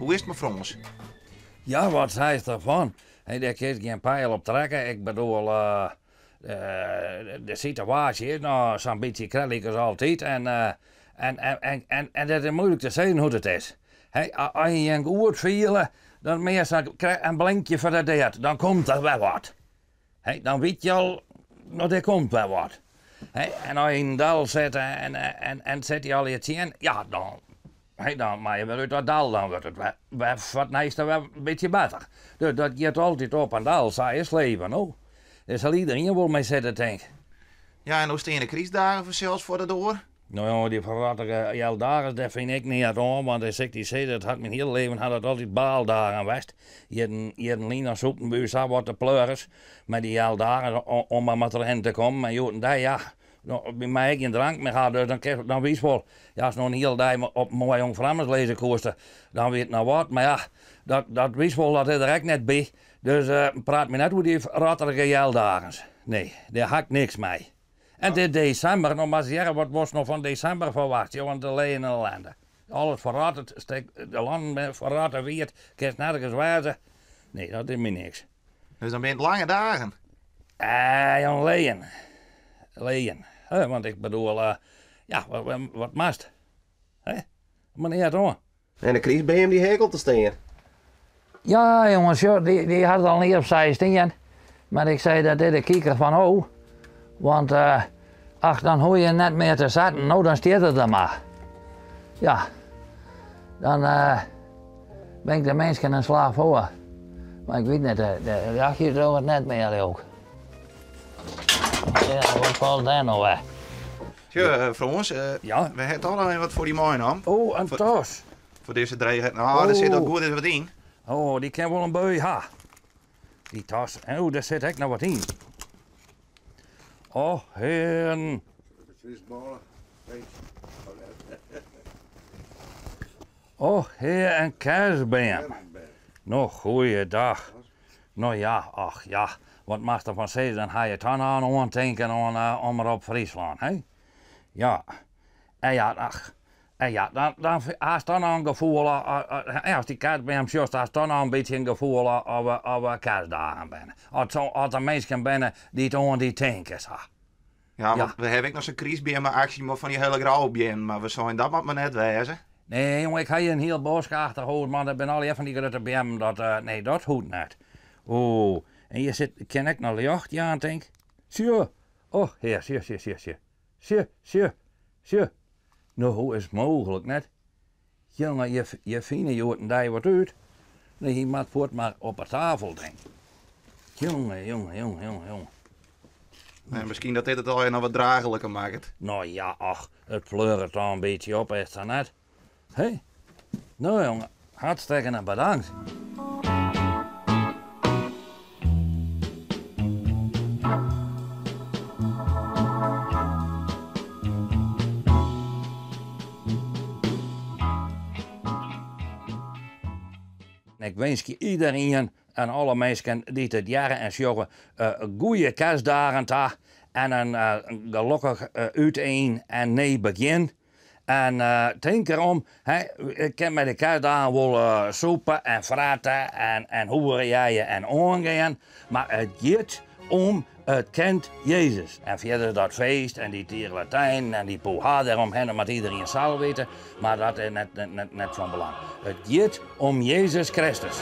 Hoe is it mei Frâns? Ja, wat seist derfan? Hé, dêr kinst gjin peil op trekke. Ik bedoel, de sitewaasje is noch sa'n bytsje krekt lykas altyd en en it is moeilik te sizzen hoe't it is. Hé, as je jin goed fiele, dan meastal in blinkje foar de dead, dan komt der wer wat. Hé, dan wit je al, no der komt wer wat. Hé, en as je yn in dal sitte en it sit je allegear tsjin, ja, dan, hé, dan moatte je wer út dat dal, dan wurdt it wer, wer foar it neiste wer in bytsje better. Dus dat giet altyd op en del, sa is it leven, no. Dêr sil iederien wol mei sitte, tink. Ja, en no stean de krystdagen fansels foar de doar. No jonge, dy ferrottige hjeldagen, dêr fyn ik neat oan, want as ik dy sis, dat hat myn hiele leven hat dat altyd baaldagen west. Jierren, jierren lyn dan sûpten by ús sa wat de pleuris mei dy hjeldagen om mar mar trochhinne te kommen. En hjoed-en-dei, ja, no, wy meie ek gjin drank mear ha, dus dan kinst, dan witst wol, ja, ast no in hiele dei op in moai jong Frammers lizze koest, dan wie it noch wat. Mar ja, dat, dat witst wol, dat is der ek net by. Dus praat my net oer dy rotterige hjeldagen. Nee, dêr ha ik niks mei. En dit desimber, no moatst hearre, wat wolst no fan desimber ferwachtsje, want de leien en ellende. Alles ferrottet, de lannen binne ferrotte wiet, kinst nergens wêze. Nee, dat is my niks. Dus dan binne it lange dagen? Eh, jong, leien. Leien. Want ik bedoel, ja, wat moatst? Hè? Mar neat oan. En de krystbeam dy ha ek al te stean. Ja, jonge, sjoch, dy hat al in jier of seis stean. Mar ik sei dat is de kiker fan o. Want eh, ach, dan hoech je net mear te setten. No, dan stiet it der mar. Ja, dan eh, bin ik de minsken in slach foar. Mar ik wit net, de ljochtjes dogge it net mear, leau ik. Ja, wat falt dêr no wer? Sjoch, Frâns, Ja? we ha toch noch even wat foar dy meinaam. Oh, in tas. Foar dizze drege. No, der sit al goed ris wat yn. Oh, dy kin wol in bui ha. Dy tas. Oh, dêr sit ek noch wat yn. Oh, hearen. Oh, hear, in kerstbeam. No, goeiedag. No ja, och ja, wat moatst derfan sizze, dan ha je toch noch in oantinken oan Omrop Fryslân, hè? Ja. En ja, ach, en ja, dan, dan hast toch noch in gefoel, as dy kerstbeam sjochst, hast toch noch in bytsje in gefoel of we kerstdagen binne. As, as der minsken binne dy't oan dy tinke, sa. Ja, want we hawwe ek noch sa'n krystbeammeaksje mei fan dy hiele grouwe beammen, mar we seinen dat moat mar net wêze. Nee, jonge, ik ha hjir in hiel bosk achter hûs, mar dat binne allegear fan dy grutte beammen, dat, nee, dat hoecht net. Oeh, en hjir sit, kin ek noch ljocht jaan, tink. Sjoch, och, hear, sjoch, sjoch, sjoch, sjoch, sjoch, sjoch, sjoch. No, hoe is it mooglik, net? Jonge, je, je fine hjoed-en-dei wat út. Nee, hy moat fuort mar op 'e tafel, tink. Jonge, jonge, jonge, jonge, jonge. En miskien dat dit it allegear noch wat draachliker makket. No ja, och, it fleuret al in bytsje op, is sa net? Hé? No jonge, hartstikkene bedankt. Ik winskje iederien en alle minsken dy't it hearre en sjogge goeie kerstdagen ta en in gelokkich útein en nij begjin. En tink derom, ik kin mei de kerstdagen wol sûpe en frette en hoerejeie en oangean, mar it giet om it kind Jezus. En fierder dat feest en dy tierlatijnen en dy poeha dêromhinne moat iederien sels witte, mar dat is net fan belang. It giet om Jezus Kristus.